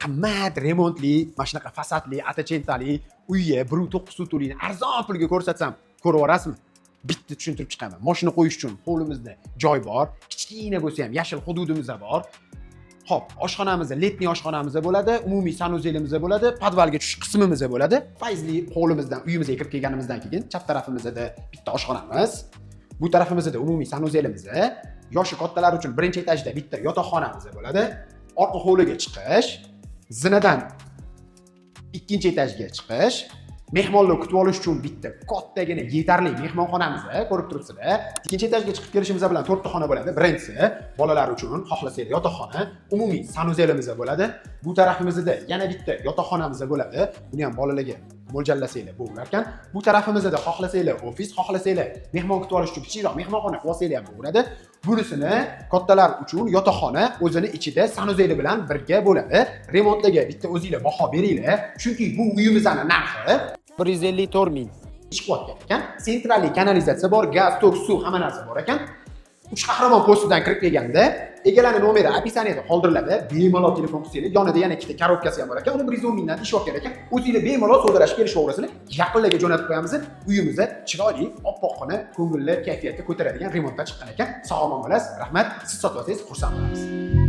Qimmat remontli, mana shunaqa fasadli, attachmentali uyga 1,9 sotixlikni arzon pulga ko'rsatsam, ko'rib yuborasizmi? Bitta tushuntirib chiqaman. Moshina qo'yish uchun hovlimizda joy bor, kichkina bo'lsa ham yashil hududimiz bor. Xo'p, oshxonamiz, летний oshxonamiz bo'ladi, umumiy санузел imiz bo'ladi, podvalga tushish qismimiz bo'ladi. Fayzli hovlimizdan uyimizga kirib kelganimizdan keyin chap tarafimizda bitta oshxonamiz, bu tarafimizda umumiy санузел imiz, yoshi kattalar uchun birinchi etajda bitta yotoqxonamiz bo'ladi. Orqa hovliga chiqish, zinadan ikkinchi etajga chiqish, mehmonlar kutib olish uchun bitta kattagina yetarli mehmonxonamiz, ko'rib turibsizlar. Ikkinchi etajga chiqib kelishimiz bilan to'rtta xona bo'ladi. Birinchisi bolalar uchun, xohlasanglar, yotoqxona, umumiy санузел imiz bo'ladi. Bu tarafimizda yana bitta yotoqxonamiz bo'ladi. Buni ham bolalarga mo'ljallasanglar bo'lar ekan. Bu tarafimizda xohlasanglar ofis, xohlasanglar mehmon kutib olish uchun kichikroq mehmonxona qilib olsanglar ham bo'ladi. Bunisini kattalar uchun yotoqxona o'zini ichida санузел i bilan birga bo'ladi. Remontlarga bitta o'zinglar baho beringlar, chunki bu uyimizni narxi 154 ming chiqyotgan ekan. Центральный kanalizatsiya bor, gaz, tok, suv, hamma narsa bor ekan. Uch qahramon postidan kirib kelganda egalari nomeri описание da qoldiriladi. Bemalol telefon qilsanglar, yonida yana ikkita коробка si ham bor ekan. Uni 110 mingdan deyishyotgan ekan. O'zinglar bemalol savdolashib kelishaverasizlar. Yaqinlarga jo'natib qo'yamiz. Uyimiz chiroyli, oppoqqina, ko'ngilli, kayfiyatni ko'taradigan remontdan chiqqan ekan. Sog' omon bo'lasiz. Rahmat. Siz sotib olsangiz, xursand bo'lamiz.